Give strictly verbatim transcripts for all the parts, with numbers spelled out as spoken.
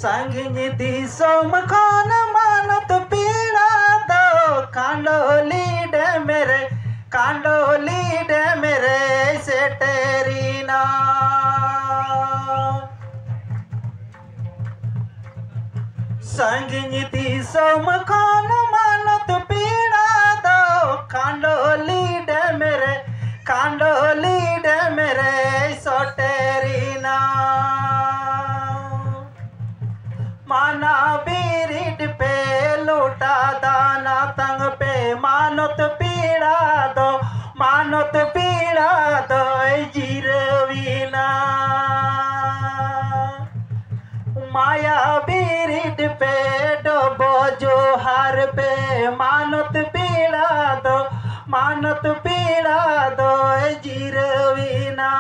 ᱥᱟᱺᱜᱤᱧ ᱫᱤᱥᱚᱢ ᱠᱷᱚᱱ ᱢᱟᱱᱚᱛ ᱯᱮᱲᱟ ᱫᱚ ᱠᱟᱸᱰᱚᱞᱤ ᱰᱮᱢ ᱨᱮ, ᱠᱟᱸᱰᱚᱞᱤ ᱰᱮᱢ ᱨᱮ ᱥᱮᱴᱮᱨᱮᱱᱟ᱾ ᱥᱟᱺᱜᱤᱧ ᱫᱤᱥᱚᱢ ᱠᱷᱚᱱ ᱢᱟᱱᱚᱛ ᱯᱮᱲᱟ ᱫᱚ ᱠᱟᱸᱰᱚᱞᱤ ᱰᱮᱢ ᱨᱮ, ᱠᱟᱸᱰᱚᱞᱤ ᱰᱮᱢ ᱨᱮᱭ ᱥᱮᱴᱮᱨᱮᱱᱟ᱾ ᱢᱟᱱᱟ ᱵᱤᱨᱤᱫ ᱯᱮ, ᱞᱚᱴᱟ ᱫᱟᱱᱟ ᱛᱟᱝ ᱯᱮ, ᱢᱟᱱᱚᱛ ᱯᱮᱲᱟ ᱫᱚ, ᱢᱟᱱᱚᱛ ᱯᱮᱲᱟ ᱫᱚᱭ ᱡᱤᱨᱟᱹᱣᱮᱱᱟ᱾ ᱢᱟᱭᱟ ᱵᱤᱨᱤᱫ ᱯᱮ, ᱰᱚᱵᱚ ᱡᱚᱦᱟᱨ ᱯᱮ, ᱢᱟᱱᱚᱛ ᱯᱮᱲᱟ ᱫᱚ, ᱢᱟᱱᱚᱛ ᱯᱮᱲᱟ ᱫᱚᱭ ᱡᱤᱨᱟᱹᱣᱮᱱᱟ᱾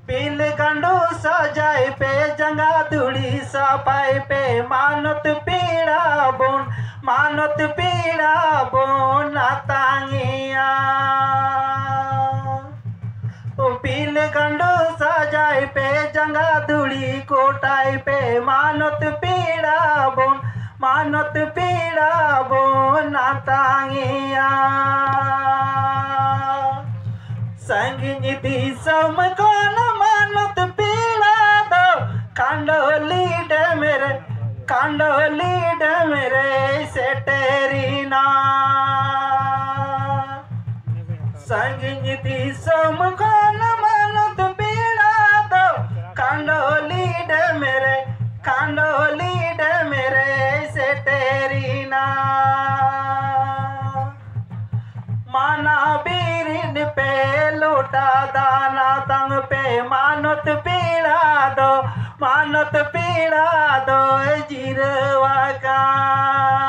ᱯᱤᱞ ᱜᱟᱸᱰᱚ ᱥᱟᱡᱟᱭ ᱯᱮ, ᱡᱟᱸᱜᱟ ᱫᱷᱩᱲᱤ ᱥᱟᱯᱷᱟᱭ ᱯᱮ, ᱢᱟᱱᱚᱛ ᱯᱮᱲᱟ ᱵᱚᱱ, ᱢᱟᱱᱚᱛ ᱯᱮᱲᱟ ᱵᱚᱱ ᱟᱛᱟᱝᱮᱭᱟ᱾ ᱯᱤᱞ ᱜᱟᱸᱰᱚ ᱥᱟᱡᱟᱭ ᱯᱮ, ᱡᱟᱸᱜᱟ ᱫᱷᱩᱲᱤ ᱠᱚᱴᱟᱭ ᱯᱮ, ᱢᱟᱱᱚᱛ ᱯᱮᱲᱟ ᱵᱚᱱ, ᱢᱟᱱᱚᱛ ᱯᱮᱲᱟ ᱵᱚᱱ ᱟᱛᱟᱝᱮᱭᱟ᱾ ᱥᱟᱺᱜᱤᱧ ᱫᱤᱥᱚᱢ ᱠᱷᱚᱱ ᱢᱟᱱᱚᱛ ᱯᱮᱲᱟ ᱫᱚ ᱠᱟᱸᱰᱚᱞᱤ ᱰᱮᱢ ᱨᱮ, ᱠᱟᱸᱰᱚᱞᱤ ᱰᱮᱢ ᱨᱮᱭ ᱥᱮᱴᱮᱨᱮᱱᱟ᱾ ᱥᱟᱺᱜᱤᱧ ᱫᱤᱥᱚᱢ ᱠᱷᱚᱱ ᱢᱟᱱᱚᱛ ᱯᱮᱲᱟ ᱫᱚ ᱠᱟᱸᱰᱚᱞᱤ ᱰᱮᱢ ᱨᱮ, ᱠᱟᱸᱰᱚᱞᱤ ᱰᱮᱢ ᱨᱮᱭ ᱥᱮᱴᱮᱨᱮᱱᱟ᱾ ᱢᱟᱱᱟ ᱵᱤᱨᱤᱫ ᱯᱮ, ᱞᱚᱴᱟ ᱫᱟᱱᱟ ᱛᱟᱝ ᱯᱮ, ᱢᱟᱱᱚᱛ ᱯᱮᱲᱟ ᱫᱚ, ᱢᱟᱱᱚᱛ ᱯᱮᱲᱟ ᱫᱚᱭ ᱡᱤᱨᱟᱹᱣ ᱟᱠᱟᱱ᱾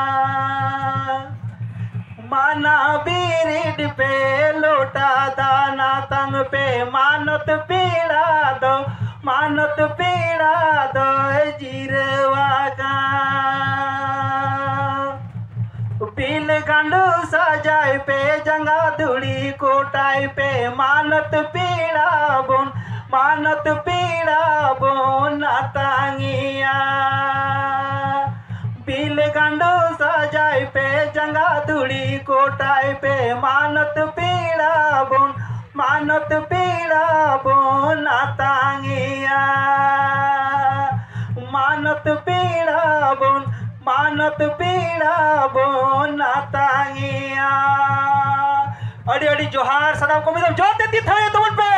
ᱢᱟᱱᱟ ᱵᱤᱨᱤᱫ ᱯᱮ, ᱞᱚᱴᱟ ᱫᱟᱱᱟ ᱛᱟᱝ ᱯᱮ, ᱢᱟᱱᱚᱛ ᱯᱮᱲᱟ ᱫᱚ, ᱢᱟᱱᱚᱛ ᱯᱮᱲᱟ ᱫᱚᱭ ᱡᱤᱨᱟᱹᱣ ᱟᱠᱟᱱ᱾ ᱯᱤᱞ ᱜᱟᱸᱰᱚ ᱥᱟᱡᱟᱭ ᱯᱮ, ᱡᱟᱸᱜᱟ ᱫᱷᱩᱲᱤ ᱠᱚᱴᱟᱭ ᱯᱮ, ᱢᱟᱱᱚᱛ ᱯᱮᱲᱟ ᱵᱚᱱ, ᱢᱟᱱᱚᱛ ᱯᱮᱲᱟ ᱵᱚᱱ ᱟᱛᱟᱝᱮᱭᱟ᱾ ᱵᱤᱞ ᱜᱟᱸᱰᱚ ᱥᱟᱡᱟᱭ ᱯᱮ, ᱡᱟᱸᱜᱟ ᱫᱷᱩᱲᱤ ᱠᱚᱴᱟᱭ ᱯᱮ, ᱢᱟᱱᱚᱛ ᱯᱮᱲᱟ ᱵᱚᱱ, ᱢᱟᱱᱚᱛ ᱯᱮᱲᱟ ᱵᱚᱱ ᱟᱛᱟᱝᱮᱭᱟ᱾ ᱢᱟᱱᱚᱛ ᱯᱮᱲᱟ ᱵᱚᱱ, ᱢᱟᱱᱚᱛ ᱯᱮᱲᱟ ᱵᱚᱱ ᱟᱛᱟᱝᱮᱭᱟ᱾ ᱟᱹᱰᱤ ᱟᱹᱰᱤ ᱡᱚᱦᱟᱨ ᱥᱟᱱᱟᱢ ᱠᱚ, ᱢᱤᱫ ᱫᱚᱢ ᱡᱳᱨ ᱛᱮ ᱛᱤ ᱛᱷᱟᱭᱚ ᱛᱟᱵᱚᱱ ᱯᱮ᱾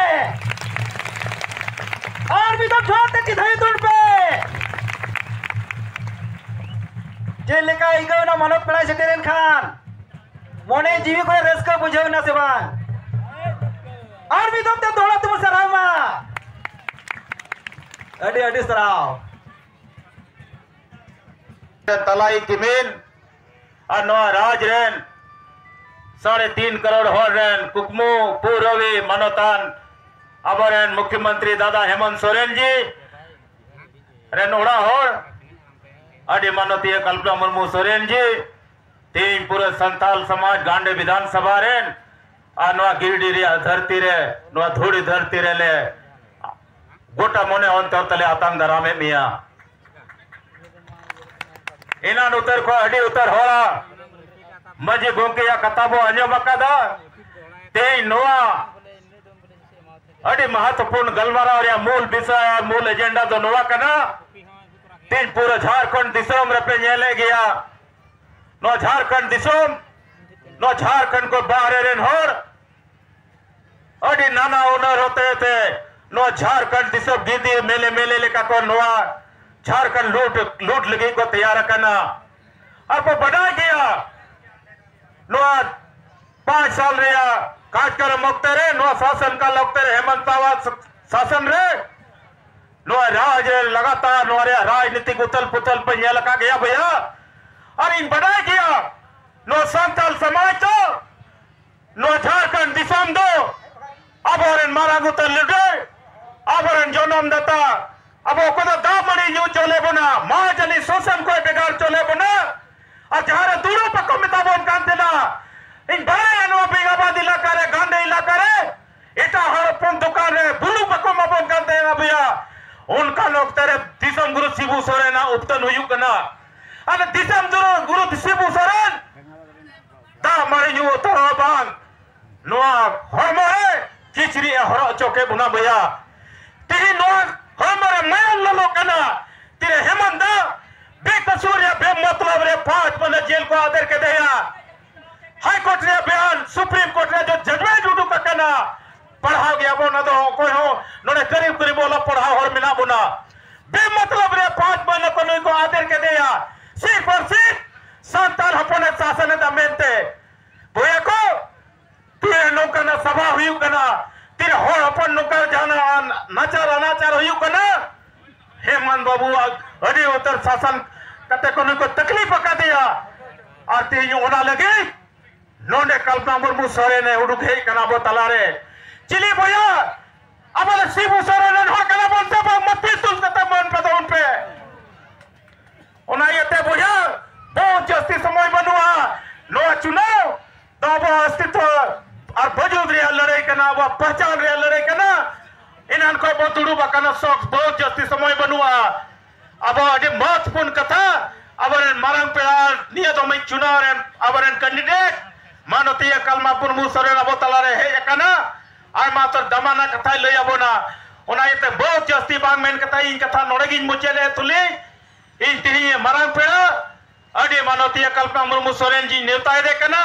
ᱟᱨ ᱢᱤᱫ ᱫᱚᱢ ᱡᱳᱨ ᱛᱮ ᱛᱤ ᱛᱷᱟᱭᱚ ᱛᱟᱵᱚᱱ ᱯᱮ᱾ ᱪᱮᱫ ᱞᱮᱠᱟ ᱟᱹᱭᱠᱟᱹᱣ ᱮᱱᱟ ᱢᱟᱱᱚᱛ ᱯᱮᱲᱟᱭ ᱥᱮᱴᱮᱨᱮᱱ ᱠᱷᱟᱱ? ᱢᱚᱱᱮ ᱡᱤᱣᱤ ᱠᱚᱨᱮ ᱨᱟᱹᱥᱠᱟᱹ ᱵᱩᱡᱷᱟᱹᱣ ᱮᱱᱟ ᱥᱮ ᱵᱟᱝ? ᱟᱨ ᱢᱤᱫ ᱫᱚᱢ ᱛᱮ ᱫᱚᱦᱲᱟ ᱛᱮᱵᱚᱱ ᱥᱟᱨᱦᱟᱣ ᱢᱟ᱾ ᱟᱹᱰᱤ ᱟᱹᱰᱤ ᱥᱟᱨᱦᱟᱣ᱾ ᱛᱟᱞᱟᱭᱤᱡ ᱠᱤᱢᱤᱱ ᱟᱨ ᱱᱚᱣᱟ ᱨᱟᱡᱽ ᱨᱮᱱ ᱥᱟᱲᱮ ᱛᱤᱱ ᱠᱟᱨᱳᱲ ᱦᱚᱲ ᱨᱮᱱ ᱠᱩᱠᱢᱩ ᱯᱩᱨᱟᱹᱣᱤᱡ ᱢᱟᱱᱚᱛᱟᱱ ᱟᱵᱚᱨᱮᱱ ᱢᱩᱠᱷᱭᱚᱢᱚᱱᱛᱨᱤ ᱫᱟᱫᱟ ᱦᱮᱢᱚᱱᱛ ᱥᱚᱨᱮᱱ ᱡᱤ ᱨᱮᱱ ᱚᱲᱟᱜ ᱦᱚᱲ, ᱟᱹᱰᱤ ᱢᱟᱱᱚᱛᱤᱭᱟᱹ ᱠᱟᱞᱯᱚᱱᱟ ᱢᱩᱨᱢᱩ ᱥᱚᱨᱮᱱ ᱡᱤ, ᱛᱮᱦᱮᱧ ᱯᱩᱨᱟᱹ ᱥᱟᱱᱛᱟᱞ ᱥᱚᱢᱟᱡᱽ ᱜᱟᱱᱰᱮ ᱵᱤᱫᱷᱟᱱ ᱥᱚᱵᱷᱟ ᱨᱮᱱ ᱟᱨ ᱱᱚᱣᱟ ᱜᱤᱨᱰᱤ ᱨᱮᱭᱟᱜ ᱫᱷᱟᱹᱨᱛᱤ ᱨᱮ, ᱱᱚᱣᱟ ᱫᱷᱩᱲᱤ ᱫᱷᱟᱹᱨᱛᱤ ᱨᱮᱞᱮ ᱜᱚᱴᱟ ᱢᱚᱱᱮ ᱚᱱᱛᱚᱨ ᱛᱮᱞᱮ ᱟᱛᱟᱝ ᱫᱟᱨᱟᱢᱮᱫ ᱢᱮᱭᱟ᱾ ᱮᱱᱟᱱ ᱩᱛᱟᱹᱨ ᱠᱷᱚᱱ ᱟᱹᱰᱤ ᱩᱛᱟᱹᱨ ᱦᱚᱲᱟᱜ ᱢᱟᱹᱡᱷᱤ ᱜᱚᱢᱠᱮᱭᱟᱜ ᱠᱟᱛᱷᱟ ᱵᱚ ᱟᱸᱡᱚᱢ ᱟᱠᱟᱫᱟ᱾ ᱛᱮᱦᱮᱧ ᱱᱚᱣᱟ ᱟᱹᱰᱤ ᱢᱟᱦᱟᱛᱚᱯᱩᱨᱱ ᱜᱟᱞᱢᱟᱨᱟᱣ ᱨᱮᱭᱟᱜ ᱢᱩᱞ ᱵᱤᱥᱚᱭ ᱟᱨ ᱢᱩᱞ ᱮᱡᱮᱱᱰᱟ ᱫᱚ ᱱᱚᱣᱟ ᱠᱟᱱᱟ᱾ ᱛᱮᱦᱮᱧ ᱯᱩᱨᱟᱹ ᱡᱷᱟᱲᱠᱷᱚᱸᱰ ᱫᱤᱥᱚᱢ ᱨᱮᱯᱮ ᱧᱮᱞᱮᱫ ᱜᱮᱭᱟ, ᱱᱚᱣᱟ ᱡᱷᱟᱲᱠᱷᱚᱸᱰ ᱫᱤᱥᱚᱢ, ᱱᱚᱣᱟ ᱡᱷᱟᱲᱠᱷᱚᱸᱰ ᱠᱚ ᱵᱟᱦᱨᱮ ᱨᱮᱱ ᱦᱚᱲ ᱟᱹᱰᱤ ᱱᱟᱱᱟ ᱦᱩᱱᱟᱹᱨ ᱦᱚᱛᱮ ᱛᱮ ᱱᱚᱣᱟ ᱡᱷᱟᱲᱠᱷᱚᱸᱰ ᱫᱤᱥᱚᱢ ᱜᱤᱫᱤ ᱢᱮᱞᱮ ᱢᱮᱞᱮ ᱞᱮᱠᱟ ᱠᱚ ᱱᱚᱣᱟ ᱡᱷᱟᱲᱠᱷᱚᱸᱰ ᱞᱩᱴ, ᱞᱩᱴ ᱞᱟᱹᱜᱤᱫ ᱠᱚ ᱛᱮᱭᱟᱨ ᱟᱠᱟᱱᱟ᱾ ᱟᱨ ᱠᱚ ᱵᱟᱰᱟᱭ ᱜᱮᱭᱟ, ᱱᱚᱣᱟ ᱯᱟᱸᱪ ᱥᱟᱞ ᱨᱮᱭᱟᱜ ᱠᱟᱨᱡᱚᱠᱨᱚᱢ ᱚᱠᱛᱮ ᱨᱮ, ᱱᱚᱣᱟ ᱥᱟᱥᱚᱱ ᱠᱟᱞ ᱚᱠᱛᱮ ᱨᱮ, ᱦᱮᱢᱚᱱᱛ ᱵᱟᱵᱟ ᱥᱟᱥᱚᱱ ᱨᱮ ᱱᱚᱣᱟ ᱨᱟᱡᱽ ᱨᱮ ᱞᱟᱜᱟᱛᱟᱨ ᱱᱚᱣᱟ ᱨᱮᱭᱟᱜ ᱨᱟᱡᱽᱱᱤᱛᱤᱠ ᱩᱛᱷᱟᱹᱞ ᱯᱩᱛᱷᱟᱹᱞ ᱯᱮ ᱧᱮᱞ ᱟᱠᱟᱫ ᱜᱮᱭᱟ ᱵᱚᱭᱦᱟ᱾ ᱟᱨ ᱤᱧ ᱵᱟᱰᱟᱭ ᱜᱮᱭᱟ, ᱱᱚᱣᱟ ᱥᱟᱱᱛᱟᱞ ᱥᱚᱢᱟᱡᱽ ᱫᱚ ᱱᱚᱣᱟ ᱡᱷᱟᱲᱠᱷᱚᱸᱰ ᱫᱤᱥᱚᱢ ᱫᱚ ᱟᱵᱚᱨᱮᱱ ᱢᱟᱨᱟᱝ ᱩᱛᱟᱹᱨ ᱞᱤᱰᱟᱨ, ᱟᱵᱚᱨᱮᱱ ᱡᱚᱱᱚᱢ ᱫᱟᱛᱟ, ᱟᱵᱚ ᱚᱠᱚᱭ ᱫᱚ ᱫᱟᱜ ᱢᱟᱹᱲᱤ ᱧᱩ ᱦᱚᱪᱚ ᱞᱮᱫ ᱵᱚᱱᱟ, ᱢᱟ ᱡᱟᱹᱱᱤ ᱥᱳᱥᱟᱱ ᱠᱷᱚᱱ ᱵᱷᱮᱜᱟᱨ ᱦᱚᱪᱚ ᱞᱮᱫ ᱵᱚᱱᱟ, ᱟᱨ ᱡᱟᱦᱟᱸ ᱨᱮ ᱫᱩᱲᱩᱵ ᱵᱟᱠᱚ ᱢᱮᱛᱟ ᱵᱚᱱ ᱠᱟᱱ ᱛᱟᱦᱮᱱᱟ᱾ ᱤᱧ ᱵᱟᱲᱟᱭᱟ ᱱᱚᱣᱟ ᱵᱮᱜᱟᱵᱟᱫ ᱮᱞᱟᱠᱟ ᱨᱮ, ᱜᱟᱱᱰᱮ ᱮᱞᱟᱠᱟ ᱨᱮ ᱮᱴᱟᱜ ᱦᱚᱲ ᱦᱚᱯᱚᱱ ᱫᱚᱠᱟᱱ ᱨᱮ ᱵᱩᱞᱩᱝ ᱵᱟᱠᱚ ᱮᱢᱟ ᱵᱚᱱ ᱠᱟᱱ ᱛᱟᱦᱮᱱᱟ ᱵᱚᱭᱦᱟ᱾ ᱚᱱᱠᱟᱱ ᱚᱠᱛᱮ ᱨᱮ ᱫᱤᱥᱚᱢ ᱜᱩᱨᱩ ᱥᱤᱵᱩ ᱥᱚᱨᱮᱱᱟᱜ ᱩᱯᱛᱟᱹᱱ ᱦᱩᱭᱩᱜ ᱠᱟᱱᱟ᱾ ᱟᱨ ᱫᱤᱥᱚᱢ ᱜᱩᱨᱩ, ᱜᱩᱨᱩ ᱥᱤᱵᱩ ᱥᱚᱨᱮᱱ ᱫᱟᱜ ᱢᱟᱹᱲᱤ ᱧᱩ ᱩᱛᱟᱹᱨ ᱦᱚᱸ ᱵᱟᱝ, ᱱᱚᱣᱟ ᱦᱚᱲᱢᱚ ᱨᱮ ᱠᱤᱪᱨᱤᱡ ᱮ ᱦᱚᱨᱚᱜ ᱦᱚᱪᱚ ᱠᱮᱫ ᱵᱚᱱᱟ ᱵᱚᱭᱦᱟ᱾ ᱛᱮᱦᱮᱧ ᱱᱚᱣᱟ ᱦᱚᱲᱢᱚ ᱨᱮ ᱢᱟᱭᱟᱢ ᱞᱚᱞᱚᱜ ᱠᱟᱱᱟ᱾ ᱛᱤᱨᱮ ᱦᱮᱢᱟᱱᱛ ᱫᱟ ᱵᱮᱠᱟᱥᱩᱨ ᱨᱮᱭᱟᱜ ᱵᱮᱢᱚᱛᱞᱚᱵ ᱨᱮ ᱯᱟᱸᱪ ᱵᱚᱱᱟ ᱡᱮᱞ ᱠᱚ ᱟᱫᱮᱨ ᱠᱮᱫᱮᱭᱟ᱾ ᱦᱟᱭ ᱠᱳᱨᱴ ᱨᱮᱭᱟᱜ ᱵᱮᱭᱟᱱ, ᱥᱩᱯᱨᱤᱢ ᱠᱳᱨᱴ ᱨᱮᱭᱟᱜ ᱡᱚ ᱡᱟᱡᱽᱢᱮᱱᱴ ᱩᱰᱩᱠ ᱟᱠᱟᱱᱟ, ᱯᱟᱲᱦᱟᱣ ᱜᱮᱭᱟ ᱵᱚᱱ᱾ ᱟᱫᱚ ᱚᱠᱚᱭ ᱦᱚᱸ ᱱᱚᱰᱮ ᱠᱟᱹᱨᱤᱵ ᱠᱟᱹᱨᱤᱵ ᱚᱞᱚᱜ ᱯᱟᱲᱦᱟᱣ ᱦᱚᱲ ᱢᱮᱱᱟᱜ ᱵᱚᱱᱟ᱾ ᱵᱮᱢᱚᱛᱞᱚᱵ ᱨᱮ ᱯᱟᱸᱪ ᱵᱚᱱᱟ ᱠᱚ ᱱᱩᱭ ᱠᱚ ᱟᱫᱮᱨ ᱠᱮᱫᱮᱭᱟ᱾ ᱥᱤᱨᱯ ᱟᱨ ᱥᱤᱨᱯ ᱥᱟᱱᱛᱟᱲ ᱦᱚᱯᱚᱱᱮ ᱥᱟᱥᱚᱱ ᱮᱫᱟ ᱢᱮᱱᱛᱮ᱾ ᱵᱚᱭᱦᱟ ᱠᱚ, ᱛᱤᱨᱮ ᱱᱚᱝᱠᱟᱱᱟᱜ ᱥᱟᱵᱷᱟ ᱦᱩᱭᱩᱜ ᱠᱟᱱᱟ, ᱛᱤᱨᱮ ᱦᱚᱲ ᱦᱚᱯᱚᱱ ᱱᱚᱝᱠᱟ ᱡᱟᱦᱟᱱᱟᱜ ᱱᱟᱪᱟᱨ ᱚᱱᱟᱪᱟᱨ ᱦᱩᱭᱩᱜ ᱠᱟᱱᱟ, ᱦᱮᱢᱟᱱᱛ ᱵᱟᱹᱵᱩ ᱟᱹᱰᱤ ᱩᱛᱟᱹᱨ ᱥᱟᱥᱚᱱ ᱠᱟᱛᱮ ᱠᱚ ᱱᱩᱭ ᱠᱚ ᱛᱟᱠᱞᱤᱯ ᱟᱠᱟᱫᱮᱭᱟ᱾ ᱟᱨ ᱛᱮᱦᱮᱧ ᱚᱱᱟ ᱞᱟᱹᱜᱤᱫ ᱱᱚᱰᱮ ᱠᱟᱞᱯᱱᱟ ᱢᱩᱨᱢᱩ ᱥᱚᱨᱮᱱ ᱮ ᱩᱰᱩᱠ ᱦᱮᱡ ᱠᱟᱱᱟ ᱟᱵᱚ ᱛᱟᱞᱟᱨᱮ᱾ ᱪᱤᱞᱤ ᱵᱚᱭᱦᱟ? ᱟᱵᱚ ᱫᱚ ᱥᱤᱵᱩ ᱥᱚᱨᱮᱱ ᱨᱮᱱ ᱦᱚᱲ ᱠᱟᱱᱟ ᱵᱚᱱ ᱥᱮ ᱵᱟᱝ? ᱢᱟ ᱛᱤ ᱛᱩᱞ ᱠᱟᱛᱮ ᱢᱟᱹᱱ ᱯᱮ ᱛᱟᱵᱚᱱ ᱯᱮ᱾ ᱚᱱᱟ ᱤᱭᱟᱹᱛᱮ ᱵᱚᱭᱦᱟ, ᱵᱚᱦᱩᱛ ᱡᱟᱹᱥᱛᱤ ᱥᱚᱢᱚᱭ ᱵᱟᱹᱱᱩᱜᱼᱟ᱾ ᱱᱚᱣᱟ ᱪᱩᱱᱟᱣ ᱫᱚ ᱟᱵᱚ ᱚᱥᱛᱤᱛᱣ ᱟᱨ ᱵᱟᱹᱡᱩᱫ ᱨᱮᱭᱟᱜ ᱞᱟᱹᱲᱦᱟᱹᱭ ᱠᱟᱱᱟ, ᱟᱵᱚᱣᱟᱜ ᱯᱟᱦᱪᱟᱱ ᱨᱮᱭᱟᱜ ᱞᱟᱹᱲᱦᱟᱹᱭ ᱠᱟᱱᱟ᱾ ᱮᱱᱟᱱ ᱠᱷᱚᱱ ᱵᱚ ᱫᱩᱲᱩᱵ ᱟᱠᱟᱱᱟ, ᱥᱚᱠ ᱵᱚᱦᱩᱛ ᱡᱟᱹᱥᱛᱤ ᱥᱚᱢᱚᱭ ᱵᱟᱹᱱᱩᱜᱼᱟ᱾ ᱟᱵᱚ ᱟᱹᱰᱤ ᱢᱚᱦᱚᱛᱯᱩᱨᱱ ᱠᱟᱛᱷᱟ, ᱟᱵᱚᱨᱮᱱ ᱢᱟᱨᱟᱝ ᱯᱮᱲᱟ ᱟᱨ ᱱᱤᱭᱟᱹ ᱫᱚᱢᱮ ᱪᱩᱱᱟᱣ ᱨᱮᱱ ᱟᱵᱚᱨᱮᱱ ᱠᱮᱱᱰᱤᱰᱮᱴ ᱢᱟᱱᱚᱛᱤᱭᱟᱹ ᱠᱟᱞᱢᱟ ᱢᱩᱨᱢᱩ ᱥᱚᱨᱮᱱ ᱟᱵᱚ ᱛᱟᱞᱟᱨᱮ ᱦᱮᱡ ᱟᱠᱟᱱᱟ᱾ ᱟᱭᱢᱟ ᱩᱛᱟᱹᱨ ᱫᱟᱢᱟᱱᱟᱜ ᱠᱟᱛᱷᱟᱭ ᱞᱟᱹᱭ ᱟᱵᱚᱱᱟ᱾ ᱚᱱᱟ ᱤᱭᱟᱹᱛᱮ ᱵᱚᱦᱩᱛ ᱡᱟᱹᱥᱛᱤ ᱵᱟᱝ ᱢᱮᱱ ᱠᱟᱛᱮ ᱤᱧ ᱠᱟᱛᱷᱟ ᱱᱚᱰᱮ ᱜᱤᱧ ᱢᱩᱪᱟᱹᱫ ᱮᱫ ᱛᱩᱞᱤ᱾ ᱤᱧ ᱛᱮᱦᱮᱧ ᱢᱟᱨᱟᱝ ᱯᱮᱲᱟ ᱟᱹᱰᱤ ᱢᱟᱱᱚᱛᱤᱭᱟᱹ ᱠᱟᱞᱯᱱᱟ ᱢᱩᱨᱢᱩ ᱥᱚᱨᱮᱱ ᱡᱤᱧ ᱱᱮᱣᱛᱟᱭᱮᱫᱮ ᱠᱟᱱᱟ᱾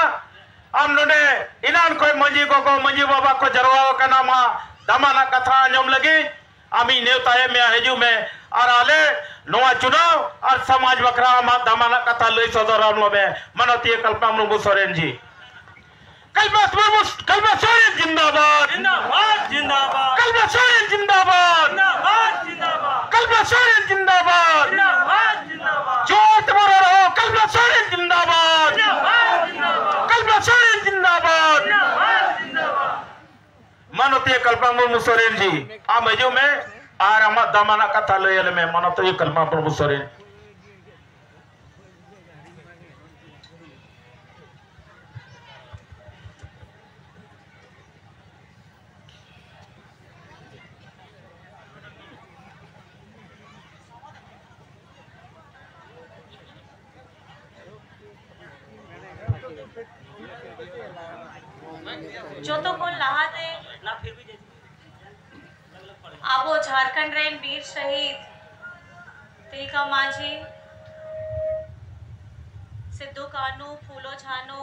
ᱟᱢ ᱱᱚᱰᱮ ᱮᱱᱟᱱ ᱠᱷᱚᱱ ᱢᱟᱹᱡᱷᱤ ᱜᱚᱜᱚ, ᱢᱟᱹᱡᱷᱤ ᱵᱟᱵᱟ ᱠᱚ ᱡᱟᱨᱣᱟ ᱟᱠᱟᱱᱟ, ᱟᱢᱟᱜ ᱫᱟᱢᱟᱱᱟᱜ ᱠᱟᱛᱷᱟ ᱟᱸᱡᱚᱢ ᱞᱟᱹᱜᱤᱫ᱾ ᱟᱢᱤᱧ ᱱᱮᱣᱛᱟᱭᱮᱫ ᱢᱮᱭᱟ, ᱦᱤᱡᱩᱜ ᱢᱮ ᱟᱨ ᱟᱞᱮ ᱱᱚᱣᱟ ᱪᱩᱱᱟᱣ ᱟᱨ ᱥᱚᱢᱟᱡᱽ ᱵᱟᱠᱷᱨᱟ ᱟᱢᱟᱜ ᱫᱟᱢᱟᱱᱟᱜ ᱠᱟᱛᱷᱟ ᱞᱟᱹᱭ ᱥᱚᱫᱚᱨ ᱟᱞᱮ ᱢᱮ, ᱢᱟᱱᱚᱛᱤᱭᱟᱹ ᱠᱟᱞᱯᱱᱟ ᱢᱩᱨᱢᱩ ᱥᱚᱨᱮᱱ ᱡᱤ᱾ ᱠᱟᱞᱯᱱᱟ ᱢᱩᱨᱢᱩ, ᱠᱟᱞᱯᱱᱟ ᱥᱚᱨᱮᱱ ᱡᱤᱱᱫᱟᱵᱟᱫ᱾ ᱡᱤᱱᱫᱟᱵᱟᱫ, ᱡᱤᱱᱫᱟᱵᱟᱫ᱾ ᱠᱟᱞᱯᱱᱟ ᱥᱚᱨᱮᱱ ᱡᱤᱱᱫᱟᱵᱟᱫ᱾ ᱡᱤᱱᱫᱟᱵᱟᱫ, ᱡᱤᱱᱫᱟᱵᱟᱫ᱾ ᱠᱟᱞᱯᱱᱟ ᱥᱚᱨᱮᱱ ᱡᱤᱱᱫᱟᱵᱟᱫ᱾ ᱡᱤᱱᱫᱟᱵᱟᱫ, ᱡᱤᱱᱫᱟᱵᱟᱫ᱾ ᱡᱳᱨ ᱛᱮ ᱵᱚᱱ ᱨᱚᱲᱟ, ᱠᱟᱞᱯᱱᱟ ᱥᱚᱨᱮᱱ ᱡᱤᱱᱫᱟᱵᱟᱫ᱾ ᱡᱤᱱᱫᱟᱵᱟᱫ, ᱡᱤᱱᱫᱟᱵᱟᱫ᱾ ᱠᱟᱞᱯᱱᱟ ᱥᱚᱨᱮᱱ ᱡᱤᱱᱫᱟᱵᱟᱫ᱾ ᱡᱤᱱᱫᱟᱵᱟᱫ, ᱡᱤᱱᱫᱟᱵᱟᱫ᱾ ᱢᱟᱱᱚᱛᱤᱭᱟᱹ ᱠᱟᱞᱯᱱᱟ ᱢᱩᱨᱢᱩ ᱥᱚᱨᱮᱱ ᱡᱤ, ᱟᱢ ᱦᱤᱡᱩᱜ ᱢᱮ ᱟᱨ ᱟᱢᱟᱜ ᱫᱟᱢᱟᱱᱟᱜ ᱠᱟᱛᱷᱟ ᱞᱟᱹᱭ ᱟᱞᱮ ᱢᱮ, ᱢᱟᱱᱚᱛᱤᱭᱟᱹ ᱠᱟᱞᱯᱱᱟ ᱢᱩᱨᱢᱩ ᱥᱚᱨᱮᱱ᱾ ᱡᱚᱛᱚ ᱠᱷᱚᱱ ᱞᱟᱦᱟᱛᱮ ᱟᱵᱚ ᱡᱷᱟᱲᱠᱷᱚᱸᱰ ᱨᱮᱱ ᱵᱤᱨ ᱥᱟᱹᱦᱤᱫ ᱛᱤᱞᱠᱟ ᱢᱟᱹᱡᱷᱤ, ᱥᱤᱫᱩ ᱠᱟᱹᱱᱦᱩ, ᱯᱷᱩᱞᱳ ᱡᱷᱟᱱᱳ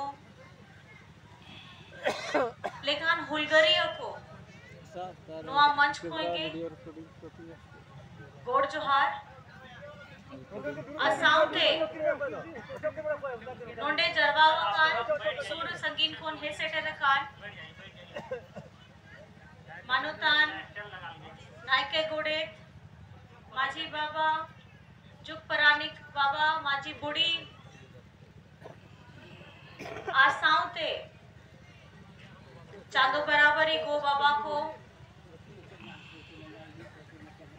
ᱞᱮᱠᱟᱱ ᱦᱩᱞᱜᱟᱹᱨᱤᱭᱟᱹ ᱠᱚ ᱱᱚᱣᱟ ᱢᱚᱧᱪ ᱠᱷᱚᱱ ᱜᱮ ᱜᱚᱰ ᱡᱚᱦᱟᱨ ᱟᱨ ᱥᱟᱶᱛᱮ ᱱᱚᱰᱮ ᱡᱟᱨᱣᱟ ᱟᱠᱟᱱ ᱥᱩᱨ ᱥᱟᱺᱜᱤᱧ ᱠᱷᱚᱱ ᱦᱮᱡ ᱥᱮᱴᱮᱨ ᱟᱠᱟᱱ ᱢᱟᱱᱚᱛᱟᱱ ᱱᱟᱭᱠᱮ ᱜᱚᱰᱮᱛ, ᱢᱟᱹᱡᱷᱤ ᱵᱟᱵᱟ, ᱡᱩᱜᱽ ᱯᱟᱨᱟᱱᱤᱠ ᱵᱟᱵᱟ, ᱢᱟᱹᱡᱷᱤ ᱵᱩᱲᱤ, ᱟᱨ ᱥᱟᱶᱛᱮ ᱪᱟᱸᱫᱚ ᱵᱟᱨᱟᱵᱟᱨᱤ ᱜᱚ ᱵᱟᱵᱟ ᱠᱚ,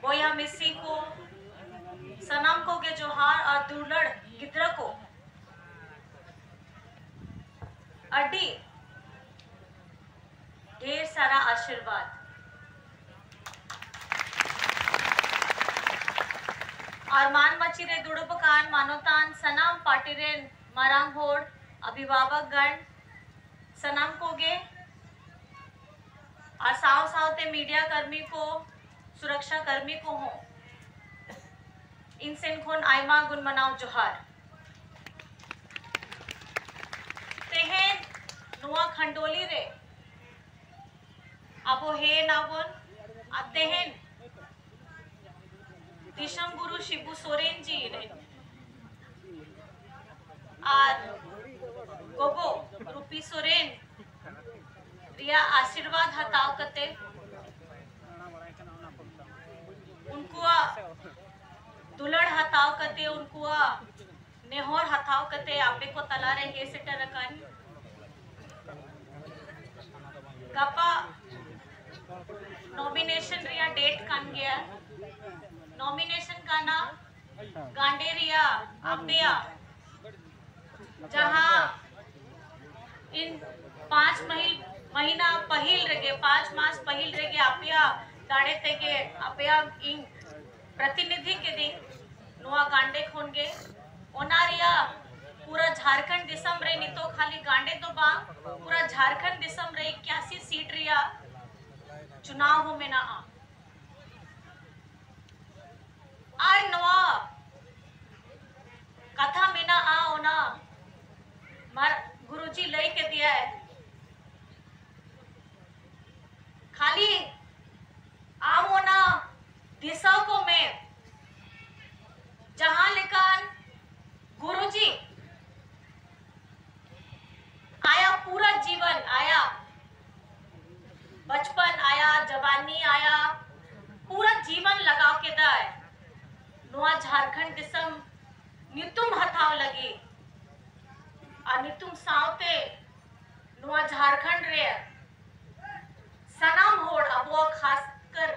ᱵᱚᱭᱦᱟ ᱢᱤᱥᱤ ᱠᱚ, ᱥᱟᱱᱟᱢ ᱠᱚᱜᱮ ᱡᱚᱦᱟᱨ ᱟᱨ ᱫᱩᱞᱟᱹᱲ ᱜᱤᱫᱽᱨᱟᱹ ᱠᱚ ᱟᱹᱰᱤ ᱰᱷᱮᱨ ᱥᱟᱨᱟ ᱟᱥᱤᱨᱵᱟᱫᱽ᱾ ᱟᱨ ᱢᱟᱱ ᱢᱟᱹᱪᱤ ᱨᱮ ᱫᱩᱲᱩᱵ ᱟᱠᱟᱱ ᱢᱟᱱᱚᱛᱟᱱ ᱥᱟᱱᱟᱢ ᱯᱟᱨᱴᱤ ᱨᱮᱱ ᱢᱟᱨᱟᱝ ᱦᱚᱲ, ᱚᱵᱷᱤᱵᱷᱟᱵᱚᱠ ᱜᱚᱬ, ᱥᱟᱱᱟᱢ ᱠᱚᱜᱮ ᱟᱨ ᱥᱟᱶ ᱥᱟᱶᱛᱮ ᱢᱤᱰᱤᱭᱟ ᱠᱟᱹᱨᱢᱤ ᱠᱚ, ᱥᱩᱨᱚᱠᱥᱟ ᱠᱟᱹᱨᱢᱤ ᱠᱚᱦᱚᱸ ᱤᱧ ᱥᱮᱱ ᱠᱷᱚᱱ ᱟᱭᱢᱟ ᱜᱩᱱ ᱢᱟᱱᱟᱣ ᱡᱚᱦᱟᱨ᱾ ᱛᱮᱦᱮᱧ ᱱᱚᱣᱟ ᱠᱷᱟᱱᱰᱳᱞᱤ ᱨᱮ ᱟᱵᱚ ᱦᱮᱡ ᱱᱟᱵᱚᱱ ᱟᱨ ᱛᱮᱦᱮᱧ ᱫᱤᱥᱚᱢ ᱜᱩᱨᱩ ᱥᱤᱵᱩ ᱥᱚᱨᱮᱱ ᱡᱤ ᱨᱮ ᱟᱨ ᱜᱚᱜᱚ ᱨᱩᱯᱤ ᱥᱚᱨᱮᱱ ᱨᱮᱭᱟᱜ ᱟᱥᱤᱨᱵᱟᱫᱽ ᱦᱟᱛᱟᱣ ᱠᱟᱛᱮ, ᱩᱱᱠᱩᱣᱟᱜ ᱫᱩᱞᱟᱹᱲ ᱦᱟᱛᱟᱣ ᱠᱟᱛᱮ, ᱩᱱᱠᱩᱣᱟᱜ ᱱᱮᱦᱚᱨ ᱦᱟᱛᱟᱣ ᱠᱟᱛᱮ ᱟᱯᱮ ᱠᱚ ᱛᱟᱞᱟᱨᱮ ᱦᱮᱡ ᱥᱮᱴᱮᱨ ᱟᱠᱟᱱ᱾ ᱜᱟᱯᱟ ᱱᱚᱢᱤᱱᱮᱥᱚᱱ ᱨᱮᱭᱟᱜ ᱰᱮᱴ ᱠᱟᱱ ᱜᱮᱭᱟ᱾ ᱱᱚᱢᱤᱱᱮᱥᱚᱱ ᱠᱟᱱᱟ ᱜᱟᱸᱰᱮ ᱨᱮᱭᱟᱜ ᱟᱯᱮᱭᱟᱜ ᱡᱟᱦᱟᱸ ᱤᱧ ᱯᱟᱸᱪ ᱢᱟᱹᱦᱤ-, ᱢᱟᱹᱦᱤᱱᱟ ᱯᱟᱹᱦᱤᱞ ᱨᱮᱜᱮ, ᱯᱟᱸᱪ ᱢᱟᱥ ᱯᱟᱹᱦᱤᱞ ᱨᱮᱜᱮ ᱟᱯᱮᱭᱟᱜ ᱫᱟᱲᱮ ᱛᱮᱜᱮ ᱟᱯᱮᱭᱟᱜ ᱤᱧ ᱯᱨᱚᱛᱤᱱᱤᱫᱷᱤ ᱠᱤᱫᱤᱧ ᱱᱚᱣᱟ ᱜᱟᱸᱰᱮ ᱠᱷᱚᱱ ᱜᱮ᱾ ᱚᱱᱟ ᱨᱮᱭᱟᱜ ᱯᱩᱨᱟᱹ ᱡᱷᱟᱲᱠᱷᱚᱸᱰ ᱫᱤᱥᱚᱢ ᱨᱮ ᱱᱤᱛᱚᱜ ᱠᱷᱟᱹᱞᱤ ᱜᱟᱸᱰᱮ ᱫᱚ ᱵᱟᱝ, ᱯᱩᱨᱟᱹ ᱡᱷᱟᱲᱠᱷᱚᱸᱰ ᱫᱤᱥᱚᱢ ᱨᱮ ᱮᱠᱭᱟᱥᱤ ᱥᱤᱴ ᱨᱮᱭᱟᱜ ᱪᱩᱱᱟᱣ ᱦᱚᱸ ᱢᱮᱱᱟᱜᱼᱟ᱾ ᱟᱨ ᱱᱚᱣᱟ ᱠᱟᱛᱷᱟ ᱢᱮᱱᱟᱜᱼᱟ, ᱚᱱᱟ ᱢᱟᱨ-, ᱜᱩᱨᱩᱡᱤ ᱞᱟᱹᱭ ᱠᱮᱫᱮᱭᱟᱭ, ᱠᱷᱟᱹᱞᱤ ᱟᱢ ᱚᱱᱟ ᱫᱤᱥᱟᱹ ᱠᱚ ᱢᱮ, ᱡᱟᱦᱟᱸ ᱞᱮᱠᱟᱱ ᱜᱩᱨᱩᱡᱤ ᱟᱭᱟᱜ ᱯᱩᱨᱟᱹ ᱡᱤᱵᱚᱱ, ᱟᱭᱟᱜ ᱵᱟᱪᱯᱚᱱ, ᱟᱭᱟᱜ ᱡᱟᱣᱟᱱᱤ, ᱟᱭᱟᱜ ᱯᱩᱨᱟᱹ ᱡᱤᱵᱚᱱ ᱞᱟᱜᱟᱣ ᱠᱮᱫᱟᱭ ᱱᱚᱣᱟ ᱡᱷᱟᱲᱠᱷᱚᱸᱰ ᱫᱤᱥᱚᱢ ᱧᱩᱛᱩᱢ ᱦᱟᱛᱟᱣ ᱞᱟᱹᱜᱤᱫ᱾ ᱟᱨ ᱧᱩᱛᱩᱢ ᱥᱟᱶᱛᱮ ᱱᱚᱣᱟ ᱡᱷᱟᱲᱠᱷᱚᱸᱰ ᱨᱮ ᱥᱟᱱᱟᱢ ᱦᱚᱲ, ᱟᱵᱚᱣᱟᱜ, ᱠᱷᱟᱥ ᱠᱟᱨ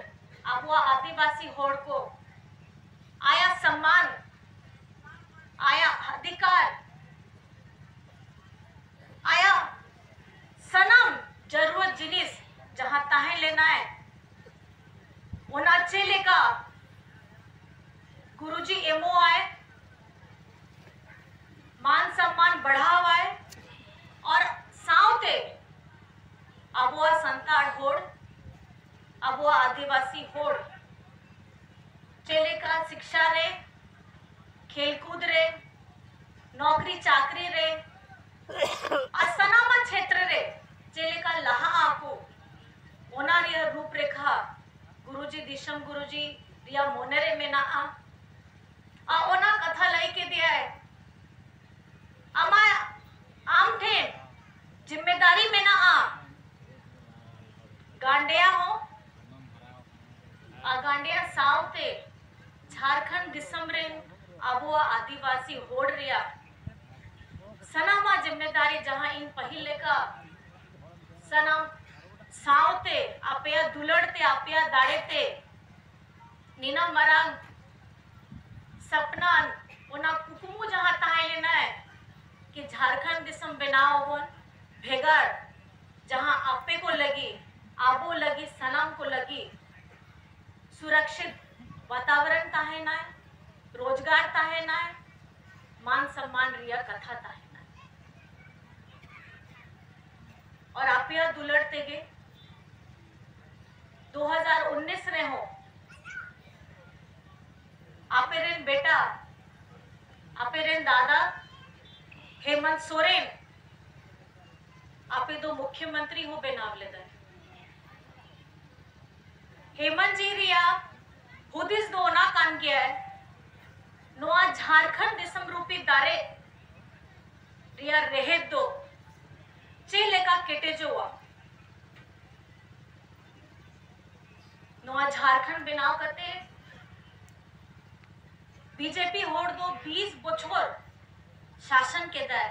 ᱟᱵᱚᱣᱟᱜ ᱟᱹᱫᱤᱵᱟᱹᱥᱤ ᱦᱚᱲ ᱠᱚ ᱟᱭᱟᱜ ᱥᱚᱢᱢᱟᱱ, ᱟᱭᱟᱜ ᱚᱫᱷᱤᱠᱟᱨ, ᱟᱭᱟᱜ ᱥᱟᱱᱟᱢ ᱡᱟᱹᱨᱩᱲ ᱡᱤᱱᱤᱥ ᱡᱟᱦᱟᱸ ᱛᱟᱦᱮᱸ ᱞᱮᱱᱟᱭ, ᱚᱱᱟ ᱪᱮᱫ ᱞᱮᱠᱟ ᱜᱩᱨᱩᱡᱤ ᱮᱢᱚᱜᱼᱟᱭ, ᱢᱟᱱ ᱥᱚᱢᱢᱟᱱ ᱵᱟᱲᱦᱟᱣᱟᱭ, ᱟᱨ ᱥᱟᱶᱛᱮ ᱟᱵᱚᱣᱟᱜ ᱥᱟᱱᱛᱟᱲ ᱦᱚᱲ, ᱟᱵᱚᱣᱟᱜ ᱟᱹᱫᱤᱵᱟᱹᱥᱤ ᱦᱚᱲ ᱪᱮᱫ ᱞᱮᱠᱟ ᱥᱤᱠᱥᱟ ᱨᱮ, ᱠᱷᱮᱞ ᱠᱩᱫ ᱨᱮ, ᱱᱚᱠᱨᱤ ᱪᱟᱠᱨᱤ ᱨᱮ, ᱟᱨ ᱥᱟᱱᱟᱢᱟᱜ ᱪᱷᱮᱛᱨᱚ ᱨᱮ ᱪᱮᱫ ᱞᱮᱠᱟ ᱞᱟᱦᱟᱜ ᱟᱠᱚ, ᱚᱱᱟ ᱨᱮᱭᱟᱜ ᱨᱩᱯ ᱨᱮᱠᱷᱟ ᱜᱩᱨᱩᱡᱤ, ᱫᱤᱥᱚᱢ ᱜᱩᱨᱩᱡᱤ ᱨᱮᱭᱟᱜ ᱢᱚᱱᱮ ᱨᱮ ᱢᱮᱱᱟᱜᱼᱟ᱾ ᱟᱨ ᱚᱱᱟ ᱠᱟᱛᱷᱟ ᱞᱟᱹᱭ ᱠᱮᱫᱮᱭᱟᱭ, ᱟᱢᱟᱜ, ᱟᱢ ᱴᱷᱮᱱ ᱡᱤᱢᱢᱮᱫᱟᱨᱤ ᱢᱮᱱᱟᱜᱼᱟ ᱜᱟᱱᱰᱮᱭᱟ ᱦᱚᱸ, ᱟᱨ ᱜᱟᱱᱰᱮᱭᱟ ᱥᱟᱶᱛᱮ ᱡᱷᱟᱲᱠᱷᱚᱸᱰ ᱫᱤᱥᱚᱢ ᱨᱮᱱ ᱟᱵᱚᱣᱟᱜ ᱟᱹᱫᱤᱵᱟᱹᱥᱤ ᱦᱚᱲ ᱨᱮᱭᱟᱜ ᱥᱟᱱᱟᱢᱟᱜ ᱡᱤᱢᱢᱮᱫᱟᱨᱤ, ᱡᱟᱦᱟᱸ ᱤᱧ ᱯᱟᱹᱦᱤᱞ ᱞᱮᱠᱟ ᱥᱟᱱᱟᱢ ᱥᱟᱶᱛᱮ ᱟᱯᱮᱭᱟᱜ ᱫᱩᱞᱟᱹᱲ ᱛᱮ, ᱟᱯᱮᱭᱟᱜ ᱫᱟᱲᱮ ᱛᱮ ᱱᱤᱱᱟᱹᱜ ᱢᱟᱨᱟᱝ ᱥᱟᱯᱱᱟ, ᱚᱱᱟ ᱠᱩᱠᱢᱩ ᱡᱟᱦᱟᱸ ᱛᱟᱦᱮᱸ ᱞᱮᱱᱟᱭ ᱠᱤ ᱡᱷᱟᱲᱠᱷᱚᱸᱰ ᱫᱤᱥᱚᱢ ᱵᱮᱱᱟᱣ ᱟᱵᱚᱱ ᱵᱷᱮᱜᱟᱨ, ᱡᱟᱦᱟᱸ ᱟᱯᱮ ᱠᱚ ᱞᱟᱹᱜᱤᱫ, ᱟᱵᱚ ᱞᱟᱹᱜᱤᱫ, ᱥᱟᱱᱟᱢ ᱠᱚ ᱞᱟᱹᱜᱤᱫ ᱥᱩᱨᱚᱠᱥᱤᱛ ᱵᱟᱛᱟᱵᱚᱨᱚᱱ ᱛᱟᱦᱮᱱᱟᱭ, ᱨᱳᱡᱽᱜᱟᱨ ᱛᱟᱦᱮᱱᱟᱭ, ᱢᱟᱱ ᱥᱚᱢᱢᱟᱱ ᱨᱮᱭᱟᱜ ᱠᱟᱛᱷᱟ ᱛᱟᱦᱮᱱᱟ᱾ ᱟᱨ ᱟᱯᱮᱭᱟᱜ ᱫᱩᱞᱟᱹᱲ ᱛᱮᱜᱮ ᱫᱩ ᱦᱟᱡᱟᱨ ᱩᱱᱤᱥ ᱨᱮᱦᱚᱸ ᱟᱯᱮ ᱨᱮᱱ ᱵᱮᱴᱟ, ᱟᱯᱮ ᱨᱮᱱ ᱫᱟᱫᱟ ᱦᱮᱢᱚᱱᱛ ᱥᱚᱨᱮᱱ ᱟᱯᱮ ᱫᱚ ᱢᱩᱠᱷᱭᱚᱢᱚᱱᱛᱨᱤ ᱦᱚᱸ ᱵᱮᱱᱟᱣ ᱞᱮᱫᱟ᱾ ᱦᱮᱢᱚᱱᱛ ᱡᱤ ᱨᱮᱭᱟᱜ ᱦᱩᱫᱤᱥ ᱫᱚ ᱚᱱᱟ ᱠᱟᱱ ᱜᱮᱭᱟ, ᱱᱚᱣᱟ ᱡᱷᱟᱲᱠᱷᱚᱸᱰ ᱫᱤᱥᱚᱢ ᱨᱩᱯᱤ ᱫᱟᱨᱮ ᱨᱮᱭᱟᱜ ᱨᱮᱦᱮᱫ ᱫᱚ ᱪᱮᱫ ᱞᱮᱠᱟ ᱠᱮᱴᱮᱡᱚᱜᱼᱟ᱾ ᱱᱚᱣᱟ ᱡᱷᱟᱲᱠᱷᱚᱸᱰ ᱵᱮᱱᱟᱣ ᱠᱟᱛᱮ ᱵᱤᱡᱮᱯᱤ ᱦᱚᱲ ᱫᱚ ᱵᱤᱥ ᱵᱚᱪᱷᱚᱨ ᱥᱟᱥᱚᱱ ᱠᱮᱫᱟᱭ,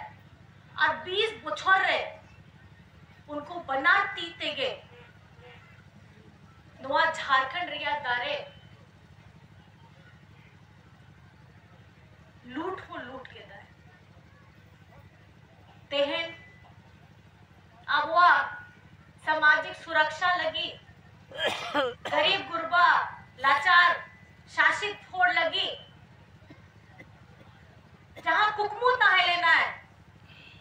ᱟᱨ ᱵᱤᱥ ᱵᱚᱪᱷᱚᱨ ᱨᱮ ᱩᱱᱠᱩ ᱵᱟᱱᱟᱨ ᱛᱤ ᱛᱮᱜᱮ ᱱᱚᱣᱟ ᱡᱷᱟᱲᱠᱷᱚᱸᱰ ᱨᱮᱭᱟᱜ ᱫᱟᱨᱮ ᱞᱩᱴ ᱦᱚᱸ ᱞᱩᱴ ᱠᱮᱫᱟᱭ᱾ ᱛᱮᱦᱮᱧ ᱟᱵᱚᱣᱟᱜ ᱥᱟᱢᱟᱡᱤᱠ ᱥᱩᱨᱚᱠᱥᱟ ᱞᱟᱹᱜᱤᱫ, ᱜᱟᱨᱤᱵ ᱜᱩᱨᱵᱟ, ᱞᱟᱪᱟᱨ, ᱥᱟᱥᱤᱛ ᱦᱚᱲ ᱞᱟᱹᱜᱤᱫ ᱡᱟᱦᱟᱸ ᱠᱩᱠᱢᱩ ᱛᱟᱦᱮᱸ ᱞᱮᱱᱟ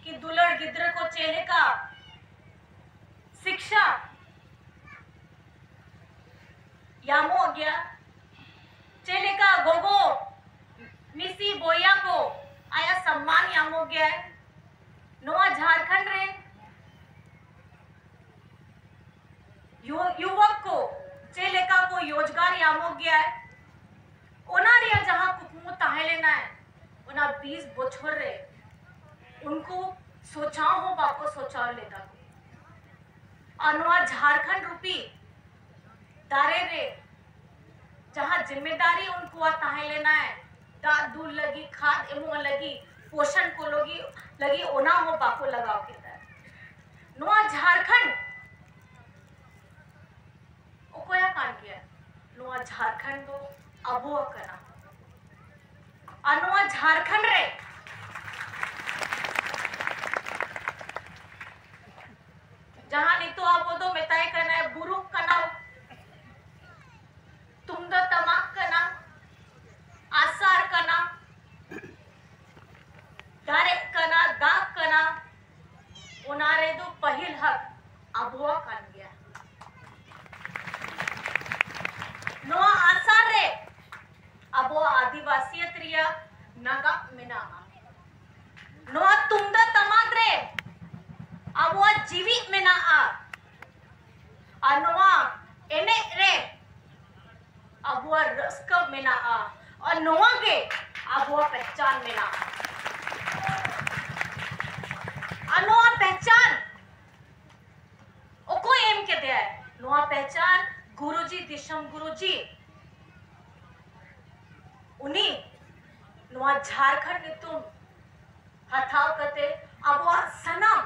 ᱠᱤ ᱫᱩᱞᱟᱹᱲ ᱜᱤᱫᱽᱨᱟᱹ ᱠᱚ ᱪᱮᱫ ᱞᱮᱠᱟ ᱥᱤᱠᱥᱟ ᱧᱟᱢᱚᱜ ᱜᱮᱭᱟ, ᱪᱮᱫ ᱞᱮᱠᱟ ᱜᱚᱜᱚ ᱢᱤᱥᱤ ᱵᱚᱭᱦᱟ ᱠᱚ ᱟᱭᱟᱜ ᱥᱚᱢᱢᱟᱱ ᱧᱟᱢᱚᱜ ᱜᱮᱭᱟ, ᱱᱚᱣᱟ ᱡᱷᱟᱲᱠᱷᱚᱸᱰ ᱨᱮᱱ ᱭᱩ- ᱭᱩᱵᱚᱠ ᱠᱚ ᱪᱮᱫ ᱞᱮᱠᱟ ᱠᱚ ᱨᱳᱡᱽᱜᱟᱨ ᱧᱟᱢᱚᱜ ᱜᱮᱭᱟ, ᱚᱱᱟ ᱨᱮᱭᱟᱜ ᱡᱟᱦᱟᱸ ᱠᱩᱠᱢᱩ ᱛᱟᱦᱮᱸ ᱞᱮᱱᱟ, ᱚᱱᱟ ᱵᱤᱥ ᱵᱚᱪᱷᱚᱨ ᱨᱮ ᱩᱱᱠᱩ ᱥᱚᱪᱟᱣ ᱦᱚᱸ ᱵᱟᱠᱚ ᱥᱚᱪᱟᱣ ᱞᱮᱫᱟ᱾ ᱟᱨ ᱱᱚᱣᱟ ᱡᱷᱟᱲᱠᱷᱚᱸᱰ ᱨᱩᱯᱤ ᱫᱟᱨᱮ ᱨᱮ ᱡᱟᱦᱟᱸ ᱡᱤᱢᱢᱮᱫᱟᱨᱤ ᱩᱱᱠᱩᱣᱟᱜ ᱛᱟᱦᱮᱸ ᱞᱮᱱᱟ, ᱫᱟᱜ ᱫᱩᱞ ᱞᱟᱹᱜᱤᱫ, ᱠᱷᱟᱫ ᱮᱢᱚᱜ ᱞᱟᱹᱜᱤᱫ, ᱯᱳᱥᱚᱱ ᱠᱚ ᱞᱟᱹᱜᱤᱫ, ᱞᱟᱹᱜᱤᱫ ᱚᱱᱟ ᱦᱚᱸ ᱵᱟᱠᱚ ᱞᱟᱜᱟᱣ ᱠᱮᱫᱟ᱾ ᱱᱚᱣᱟ ᱡᱷᱟᱲᱠᱷᱚᱸᱰ ᱚᱠᱚᱭᱟᱜ ᱠᱟᱱ ᱜᱮᱭᱟ? ᱱᱚᱣᱟ ᱡᱷᱟᱲᱠᱷᱚᱸᱰ ᱫᱚ ᱟᱵᱚᱣᱟᱜ ᱠᱟᱱᱟ᱾ ᱟᱨ ᱱᱚᱣᱟ ᱡᱷᱟᱲᱠᱷᱚᱸᱰ ᱨᱮ ᱡᱟᱦᱟᱸ ᱱᱤᱛᱚᱜ ᱟᱵᱚ ᱫᱚ ᱢᱮᱛᱟᱭ ᱠᱟᱱᱟ ᱵᱩᱨᱩ ᱠᱟᱱᱟ, ᱛᱩᱢᱫᱟᱜ ᱴᱟᱢᱟᱠ ᱠᱟᱱᱟ, ᱟᱥᱟᱨ ᱠᱟᱱᱟ, ᱟᱹᱫᱤᱵᱟᱹᱥᱤᱭᱟᱹᱛ ᱨᱮᱭᱟᱜ ᱱᱟᱜᱟᱢ ᱢᱮᱱᱟᱜᱼᱟ᱾ ᱱᱚᱣᱟ ᱛᱩᱢᱫᱟᱜ ᱴᱟᱢᱟᱠ ᱨᱮ ᱟᱵᱚᱣᱟᱜ ᱡᱤᱣᱤ ᱢᱮᱱᱟᱜᱼᱟ᱾ ᱟᱨ ᱱᱚᱣᱟ ᱮᱱᱮᱡ ᱨᱮ ᱟᱵᱚᱣᱟᱜ ᱨᱟᱹᱥᱠᱟᱹ ᱢᱮᱱᱟᱜᱼᱟ᱾ ᱟᱨ ᱱᱚᱣᱟ ᱜᱮ ᱟᱵᱚᱣᱟᱜ ᱯᱮᱦᱪᱟᱱ ᱢᱮᱱᱟᱜᱼᱟ᱾ ᱟᱨ ᱱᱚᱣᱟ ᱯᱮᱦᱪᱟᱱ ᱚᱠᱚᱭ ᱮᱢ ᱠᱮᱫᱮᱭᱟᱭ? ᱱᱚᱣᱟ ᱯᱮᱦᱪᱟᱱ ᱜᱩᱨᱩᱡᱤ, ᱫᱤᱥᱚᱢ ᱜᱩᱨᱩᱡᱤ᱾ ᱩᱱᱤ ᱱᱚᱣᱟ ᱡᱷᱟᱲᱠᱷᱚᱸᱰ ᱧᱩᱛᱩᱢ ᱦᱟᱛᱟᱣ ᱠᱟᱛᱮ ᱟᱵᱚᱣᱟᱜ ᱥᱟᱱᱟᱢ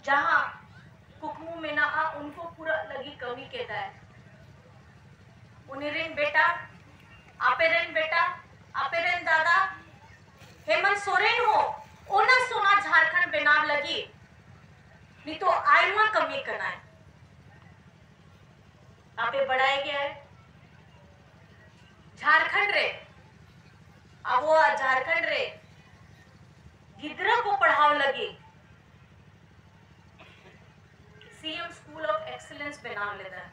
ᱡᱟᱦᱟᱸ ᱠᱩᱠᱢᱩ ᱢᱮᱱᱟᱜᱼᱟ, ᱩᱱᱠᱩ ᱯᱩᱨᱟᱹᱜ ᱞᱟᱹᱜᱤᱫ ᱠᱟᱹᱢᱤ ᱠᱮᱫᱟᱭ᱾ ᱩᱱᱤ ᱨᱮᱱ ᱵᱮᱴᱟ, ᱟᱯᱮ ᱨᱮᱱ ᱵᱮᱴᱟ, ᱟᱯᱮ ᱨᱮᱱ ᱫᱟᱫᱟ ᱦᱮᱢᱚᱱᱛ ᱥᱚᱨᱮᱱ ᱦᱚᱸ ᱚᱱᱟ ᱥᱚᱱᱟ ᱡᱷᱟᱲᱠᱷᱚᱸᱰ ᱵᱮᱱᱟᱣ ᱞᱟᱹᱜᱤᱫ ᱱᱤᱛᱚᱜ ᱟᱭᱢᱟ ᱠᱟᱹᱢᱤ ᱠᱟᱱᱟᱭ᱾ ᱟᱯᱮ ᱵᱟᱲᱟᱭ ᱜᱮᱭᱟ, ᱡᱷᱟᱲᱠᱷᱚᱸᱰ ᱨᱮ, ᱟᱵᱚᱣᱟᱜ ᱡᱷᱟᱲᱠᱷᱚᱸᱰ ᱨᱮ ᱜᱤᱫᱽᱨᱟᱹ ᱠᱚ ᱯᱟᱲᱦᱟᱣ ᱞᱟᱹᱜᱤᱫ ᱥᱤ ᱮᱢ School of Excellence ᱵᱮᱱᱟᱣ ᱞᱮᱫᱟ᱾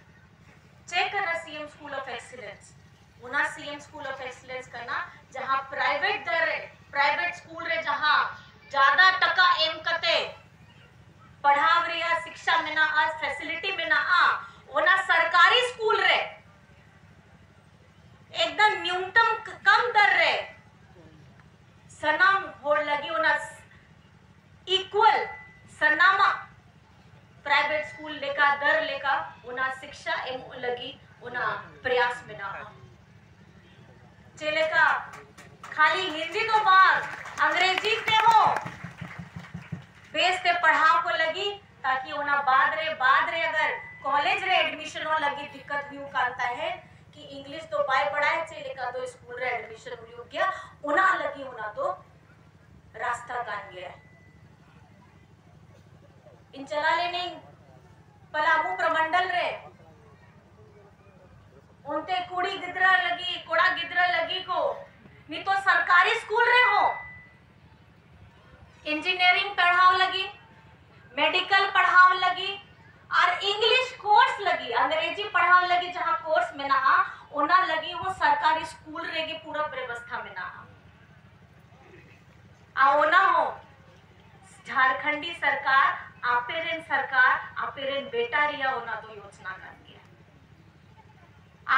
ᱪᱮᱫ ᱠᱟᱱᱟ ᱥᱤ ᱮᱢ School of Excellence? ᱚᱱᱟ ᱥᱤ ᱮᱢ School of Excellence ᱠᱟᱱᱟ, ᱡᱟᱦᱟᱸ ᱯᱨᱟᱭᱵᱷᱮᱴ ᱫᱟᱨ ᱨᱮ, ᱯᱨᱟᱭᱵᱷᱮᱴ ᱥᱠᱩᱞ ᱨᱮ ᱡᱟᱦᱟᱸ ᱡᱟᱫᱟ ᱴᱟᱠᱟ ᱮᱢ ᱠᱟᱛᱮ ᱯᱟᱲᱦᱟᱣ ᱨᱮᱭᱟᱜ ᱥᱤᱠᱥᱟ ᱢᱮᱱᱟᱜᱼᱟ, ᱯᱷᱮᱥᱤᱞᱤᱴᱤ ᱢᱮᱱᱟᱜᱼᱟ, ᱚᱱᱟ ᱥᱚᱨᱠᱟᱨᱤ ᱥᱠᱩᱞ ᱨᱮ ᱮᱠᱫᱚᱢ ᱱᱭᱩᱱᱛᱚᱢ ᱠᱟᱢ ᱫᱟᱨ ᱨᱮ ᱥᱟᱱᱟᱢ ᱦᱚᱲ ᱞᱟᱹᱜᱤᱫ ᱚᱱᱟ ᱤᱠᱩᱣᱟᱞ, ᱥᱟᱱᱟᱢᱟᱜ ᱯᱨᱟᱭᱵᱷᱮᱴ ᱥᱠᱩᱞ ᱞᱮᱠᱟ, ᱫᱟᱨ ᱞᱮᱠᱟ ᱚᱱᱟ ᱥᱤᱠᱥᱟ ᱮᱢᱚᱜ ᱞᱟᱹᱜᱤᱫ ᱚᱱᱟ ᱯᱨᱚᱭᱟᱥ ᱢᱮᱱᱟᱜᱼᱟ᱾ ᱪᱮᱫ ᱞᱮᱠᱟ ᱠᱷᱟᱹᱞᱤ ᱦᱤᱱᱫᱤ ᱫᱚ ᱵᱟᱝ, ᱟᱝᱨᱮᱡᱤ ᱛᱮᱦᱚᱸ ᱵᱮᱥ ᱛᱮ ᱯᱟᱲᱦᱟᱣ ᱠᱚ ᱞᱟᱹᱜᱤᱫ, ᱛᱟᱠᱤ ᱚᱱᱟ ᱵᱟᱫ ᱨᱮ, ᱵᱟᱫ ᱨᱮ ᱟᱜᱟᱨ ᱠᱚᱞᱮᱡᱽ ᱨᱮ ᱮᱰᱢᱤᱥᱚᱱ ᱦᱚᱸ ᱞᱟᱹᱜᱤᱫ ᱫᱤᱠᱠᱟᱛ ᱦᱩᱭᱩᱜ ᱠᱟᱱ ᱛᱟᱦᱮᱸᱫ ᱠᱤ ᱤᱝᱞᱤᱥ ᱫᱚ ᱵᱟᱭ ᱵᱟᱲᱟᱭᱟ, ᱪᱮᱫ ᱞᱮᱠᱟ ᱫᱚ ᱥᱠᱩᱞ ᱨᱮ ᱮᱰᱢᱤᱥᱚᱱ ᱦᱩᱭᱩᱜ ᱜᱮᱭᱟ, ᱚᱱᱟ ᱞᱟᱹᱜᱤᱫ ᱚᱱᱟ ᱫᱚ ᱨᱟᱥᱛᱟ ᱠᱟᱱ ᱜᱮᱭᱟ᱾ ᱤᱧ ᱪᱟᱞᱟᱣ ᱞᱮᱱᱟᱹᱧ ᱯᱟᱞᱟᱢᱩ ᱯᱨᱚᱢᱚᱱᱰᱚᱞ ᱨᱮ, ᱚᱱᱛᱮ ᱠᱩᱲᱤ ᱜᱤᱫᱽᱨᱟᱹ ᱞᱟᱹᱜᱤᱫ, ᱠᱚᱲᱟ ᱜᱤᱫᱽᱨᱟᱹ ᱞᱟᱹᱜᱤᱫ ᱠᱚ ᱱᱤᱛᱚᱜ ᱥᱚᱨᱠᱟᱨᱤ ᱥᱠᱩᱞ ᱨᱮᱦᱚᱸ ᱤᱧᱡᱤᱱᱤᱭᱟᱨᱤᱝ ᱯᱟᱲᱦᱟᱣ ᱞᱟᱹᱜᱤᱫ, ᱢᱮᱰᱤᱠᱟᱞ ᱯᱟᱲᱦᱟᱣ ᱞᱟᱹᱜᱤᱫ ᱟᱨ ᱤᱝᱞᱤᱥ ᱠᱳᱨᱥ ᱞᱟᱹᱜᱤᱫ, ᱟᱝᱨᱮᱡᱤ ᱯᱟᱲᱦᱟᱣ ᱞᱟᱹᱜᱤᱫ ᱡᱟᱦᱟᱸ ᱠᱳᱨᱥ ᱚᱱᱟ ᱦᱚᱸ ᱡᱷᱟᱲᱠᱷᱚᱸᱰᱤ ᱥᱚᱨᱠᱟᱨ, ᱟᱯᱮ ᱨᱮᱱ ᱥᱚᱨᱠᱟᱨ, ᱟᱯᱮ ᱨᱮᱱ ᱵᱮᱴᱟ ᱨᱮᱭᱟᱜ ᱚᱱᱟ ᱫᱚ ᱭᱳᱡᱽᱱᱟ ᱠᱟᱱ ᱜᱮᱭᱟ᱾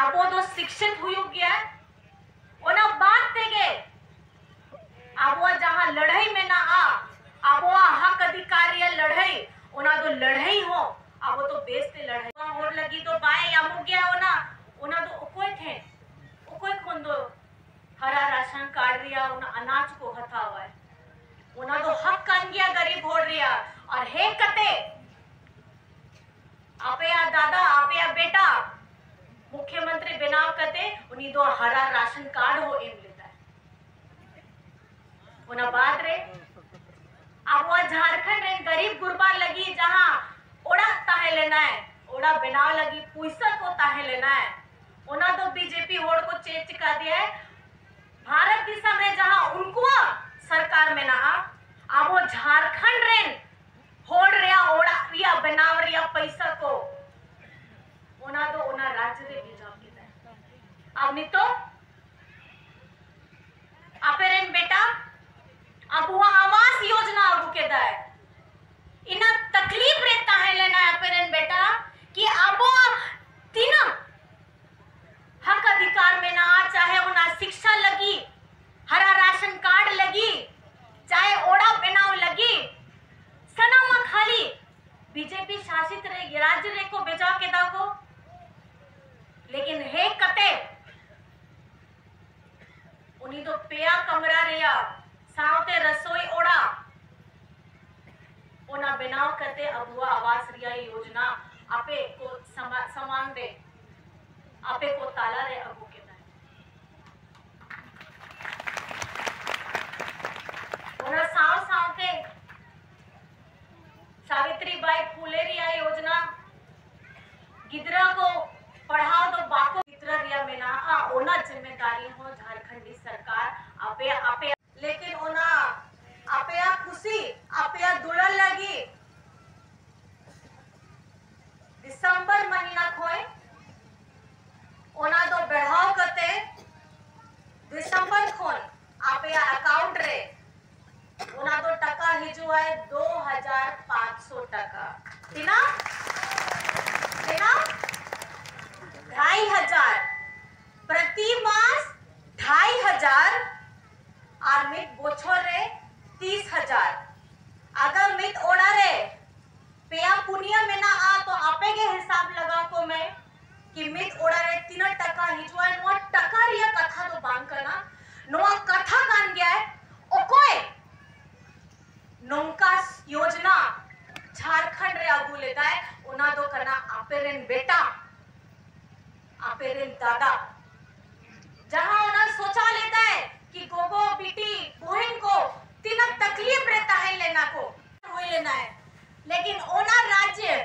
ᱟᱵᱚ ᱫᱚ ᱥᱤᱠᱷᱤᱛ ᱦᱩᱭᱩᱜ ᱜᱮᱭᱟ, ᱚᱱᱟ ᱵᱟᱫ ᱛᱮᱜᱮ ᱟᱵᱚᱣᱟᱜ ᱡᱟᱦᱟᱸ ᱞᱟᱹᱲᱦᱟᱹᱭ ᱢᱮᱱᱟᱜᱼᱟ, ᱟᱵᱚᱣᱟᱜ ᱦᱚᱠ ᱚᱫᱷᱤᱠᱟᱨ ᱨᱮᱭᱟᱜ ᱞᱟᱹᱲᱦᱟᱹᱭ, ᱚᱱᱟ ᱫᱚ ᱞᱟᱹᱲᱦᱟᱹᱭ ᱦᱚᱸ ᱟᱵᱚ ᱫᱚ ᱵᱮᱥ ᱛᱮ ᱞᱟᱹᱲᱦᱟᱹᱭ᱾ ᱦᱚᱲ ᱞᱟᱹᱜᱤᱫ ᱫᱚ ᱵᱟᱭ ᱧᱟᱢᱚᱜ ᱜᱮᱭᱟ᱾ ᱚᱱᱟ, ᱚᱱᱟ ᱫᱚ ᱚᱠᱚᱭ ᱴᱷᱮᱱ, ᱚᱠᱚᱭ ᱠᱷᱚᱱ ᱫᱚ ᱦᱟᱨᱟ ᱨᱟᱥᱚᱱ ᱠᱟᱨᱰ ᱨᱮᱭᱟᱜ ᱚᱱᱟ ᱟᱱᱟᱡ ᱠᱚ ᱦᱟᱛᱟᱣᱟᱭ? ᱚᱱᱟ ᱫᱚ ᱦᱚᱠ ᱠᱟᱱ ᱜᱮᱭᱟ ᱜᱟᱨᱤᱵ ᱦᱚᱲ ᱨᱮᱭᱟᱜ᱾ ᱟᱨ ᱦᱮᱡ ᱠᱟᱛᱮ ᱟᱯᱮᱭᱟᱜ ᱫᱟᱫᱟ, ᱟᱯᱮᱭᱟᱜ ᱵᱮᱴᱟ ᱢᱩᱠᱷᱭᱚᱢᱚᱱᱛᱨᱤ ᱵᱮᱱᱟᱣ ᱠᱟᱛᱮ ᱩᱱᱤ ᱫᱚ ᱦᱟᱨᱟ ᱨᱟᱥᱚᱱ ᱠᱟᱨᱰ ᱦᱚᱸ ᱮᱢ ᱞᱮᱫᱟᱭ᱾ ᱚᱱᱟ ᱵᱟᱫ ᱨᱮ ᱟᱵᱚᱣᱟᱜ ᱡᱷᱟᱲᱠᱷᱚᱸᱰ ᱨᱮᱱ ᱜᱟᱨᱤᱵ ᱜᱩᱨᱵᱟ ᱞᱟᱹᱜᱤᱫ ᱡᱟᱦᱟᱸ ᱚᱲᱟᱜ ᱛᱟᱦᱮᱸ ᱞᱮᱱᱟᱭ, ᱚᱲᱟᱜ ᱵᱮᱱᱟᱣ ᱞᱟᱹᱜᱤᱫ ᱯᱩᱭᱥᱟᱹ ᱠᱚ ᱛᱟᱦᱮᱸ ᱞᱮᱱᱟᱭ, ᱚᱱᱟ ᱫᱚ ᱵᱤᱡᱮᱯᱤ ᱦᱚᱲ ᱠᱚ ᱪᱮᱫ ᱪᱤᱠᱟ ᱫᱮᱭᱟᱭ? ᱵᱷᱟᱨᱚᱛ ᱫᱤᱥᱚᱢ ᱨᱮ ᱡᱟᱦᱟᱸ ᱩᱱᱠᱩᱣᱟᱜ ᱥᱚᱨᱠᱟᱨ ᱢᱮᱱᱟᱜᱼᱟ, ᱟᱵᱚ ᱡᱷᱟᱲᱠᱷᱚᱸᱰ ᱨᱮᱱ ᱦᱚᱲ ᱨᱮᱭᱟᱜ ᱚᱲᱟᱜ ᱨᱮᱭᱟᱜ ᱵᱮᱱᱟᱣ ᱨᱮᱭᱟᱜ ᱯᱚᱭᱥᱟ ᱠᱚ, ᱚᱱᱟ ᱫᱚ ᱚᱱᱟ ᱨᱟᱡᱽ ᱨᱮ ᱵᱷᱮᱡᱟ ᱠᱮᱫᱟ᱾ ᱟᱨ ᱱᱤᱛᱚᱜ ᱟᱯᱮ ᱨᱮᱱ ᱵᱮᱴᱟ ᱟᱵᱚᱣᱟᱜ ᱟᱵᱟᱥ ᱭᱳᱡᱽᱱᱟ ᱟᱹᱜᱩ ᱠᱮᱫᱟᱭ᱾ ᱤᱱᱟᱹ ᱛᱟᱠᱞᱤᱯ ᱨᱮ ᱛᱟᱦᱮᱸ ᱞᱮᱱᱟᱭ ᱟᱯᱮ ᱨᱮᱱ ᱵᱮᱴᱟ ᱠᱤ ᱟᱵᱚᱣᱟᱜ ᱛᱤᱱᱟᱹᱜ ᱦᱚᱠ ᱚᱫᱷᱤᱠᱟᱨ ᱢᱮᱱᱟᱜᱼᱟ, ᱪᱟᱦᱮ ᱚᱱᱟ ᱥᱤᱠᱥᱟ ᱞᱟᱹᱜᱤᱫ, ᱦᱟᱨᱟ ᱨᱟᱥᱚᱱ ᱠᱟᱨᱰ ᱞᱟᱹᱜᱤᱫ, ᱪᱟᱦᱮ ᱚᱲᱟᱜ ᱵᱮᱱᱟᱣ ᱞᱟᱹᱜᱤᱫ, ᱥᱟᱱᱟᱢᱟᱜ ᱠᱷᱟᱹᱞᱤ ᱵᱤᱡᱮᱯᱤ ᱥᱟᱥᱤᱛ ᱨᱮ ᱨᱟᱡᱽ ᱨᱮᱠᱚ ᱵᱷᱮᱡᱟ ᱠᱮᱫᱟ ᱠᱚ᱾ ᱞᱮᱠᱤᱱ ᱦᱮᱡ ᱠᱟᱛᱮ ᱩᱱᱤ ᱫᱚ ᱯᱮᱭᱟ ᱠᱟᱢᱨᱟ ᱨᱮᱭᱟᱜ ᱥᱟᱶᱛᱮ ᱨᱟᱥᱳᱭ ᱚᱲᱟᱜ ᱚᱱᱟ ᱵᱮᱱᱟᱣ ᱠᱟᱛᱮ ᱟᱵᱚᱣᱟᱜ ᱟᱵᱟᱥ ᱨᱮᱭᱟᱜ ᱭᱳᱡᱽᱱᱟ ᱟᱯᱮ ᱠᱚ ᱥᱟᱢᱟ-, ᱥᱟᱢᱟᱝ ᱨᱮ, ᱟᱯᱮ ᱠᱚ ᱛᱟᱞᱟ ᱨᱮ ᱟᱹᱜᱩ ᱠᱮᱫᱟ᱾ ᱚᱱᱟ ᱥᱟᱶ ᱥᱟᱶᱛᱮ ᱥᱟᱵᱤᱛᱨᱤ ᱵᱟᱭ ᱯᱷᱩᱞᱮ ᱨᱮᱭᱟᱜ ᱭᱳᱡᱽᱱᱟ, ᱜᱤᱫᱽᱨᱟᱹ ᱠᱚ ᱯᱟᱲᱦᱟᱣ ᱫᱚ ᱵᱟᱠᱚ ᱜᱤᱫᱽᱨᱟᱹ ᱨᱮᱭᱟᱜ ᱢᱮᱱᱟᱜᱼᱟ, ᱚᱱᱟ ᱡᱤᱢᱢᱮᱫᱟᱨᱤ ᱦᱚᱸ ᱡᱷᱟᱲᱠᱷᱚᱸᱰᱤ ᱥᱚᱨᱠᱟᱨ ᱟᱯᱮ, ᱟᱯᱮ, ᱞᱮᱠᱤᱱ ᱚᱱᱟ ᱟᱯᱮᱭᱟᱜ ᱠᱷᱩᱥᱤ, ᱟᱯᱮᱭᱟᱜ ᱫᱩᱞᱟᱹᱲ ᱞᱟᱹᱜᱤᱫ ᱰᱤᱥᱮᱢᱵᱚᱨ ᱢᱟᱹᱦᱤᱱᱟ ᱠᱷᱚᱱ ᱚᱱᱟ ᱫᱚ ᱵᱮᱲᱦᱟᱣ ᱠᱟᱛᱮ ᱰᱤᱥᱮᱢᱵᱚᱨ ᱠᱷᱚᱱ ᱟᱯᱮᱭᱟᱜ ᱮᱠᱟᱣᱩᱱᱴ ᱨᱮ ᱛᱤᱱᱟᱹᱜ? ᱛᱤᱱᱟᱹᱜ? ᱰᱷᱟᱭ ᱦᱟᱡᱟᱨ᱾ ᱯᱨᱚᱛᱤ ᱢᱟᱥ ᱰᱷᱟᱭ ᱦᱟᱡᱟᱨ᱾ ᱟᱨ ᱢᱤᱫ ᱵᱚᱪᱷᱚᱨ ᱨᱮ ᱛᱤᱥ ᱦᱟᱡᱟᱨ᱾ ᱟᱜᱟᱨ ᱢᱤᱫ ᱚᱲᱟᱜ ᱨᱮ ᱯᱮᱭᱟ ᱯᱩᱱᱭᱟᱹ ᱢᱮᱱᱟᱜᱼᱟ, ᱛᱚ ᱟᱯᱮ ᱜᱮ ᱦᱤᱥᱟᱵ ᱞᱟᱜᱟᱣ ᱠᱚ ᱢᱮ ᱠᱤ ᱢᱤᱫ ᱚᱲᱟᱜ ᱨᱮ ᱛᱤᱱᱟᱹᱜ ᱴᱟᱠᱟ ᱦᱤᱡᱩᱜᱼᱟ᱾ ᱱᱚᱣᱟ ᱴᱟᱠᱟ ᱨᱮᱭᱟᱜ ᱠᱟᱛᱷᱟ ᱫᱚ ᱵᱟᱝ ᱠᱟᱱᱟ, ᱱᱚᱣᱟ ᱠᱟᱛᱷᱟ ᱠᱟᱱ ᱜᱮᱭᱟ ᱚᱠᱚᱭ ᱱᱚᱝᱠᱟ ᱭᱳᱡᱽᱱᱟ ᱡᱷᱟᱲᱠᱷᱚᱸᱰ ᱨᱮ ᱟᱹᱜᱩ ᱞᱮᱫᱟᱭ, ᱚᱱᱟ ᱫᱚ ᱠᱟᱱᱟ ᱟᱯᱮ ᱨᱮᱱ ᱵᱮᱴᱟ, ᱟᱯᱮ ᱨᱮᱱ ᱫᱟᱫᱟ, ᱡᱟᱦᱟᱸ ᱚᱱᱟ ᱥᱚᱪᱟᱣ ᱞᱮᱫᱟᱭ ᱠᱤ ᱜᱚᱜᱚ, ᱵᱤᱴᱤ, ᱵᱚᱦᱤᱱ ᱠᱚ ᱛᱤᱱᱟᱹᱜ ᱛᱟᱠᱞᱤᱯ ᱨᱮ ᱛᱟᱦᱮᱸ ᱞᱮᱱᱟ ᱠᱚ, ᱦᱩᱭ ᱞᱮᱱᱟᱭ, ᱞᱮᱠᱤᱱ ᱚᱱᱟ ᱨᱟᱡᱽᱭᱚ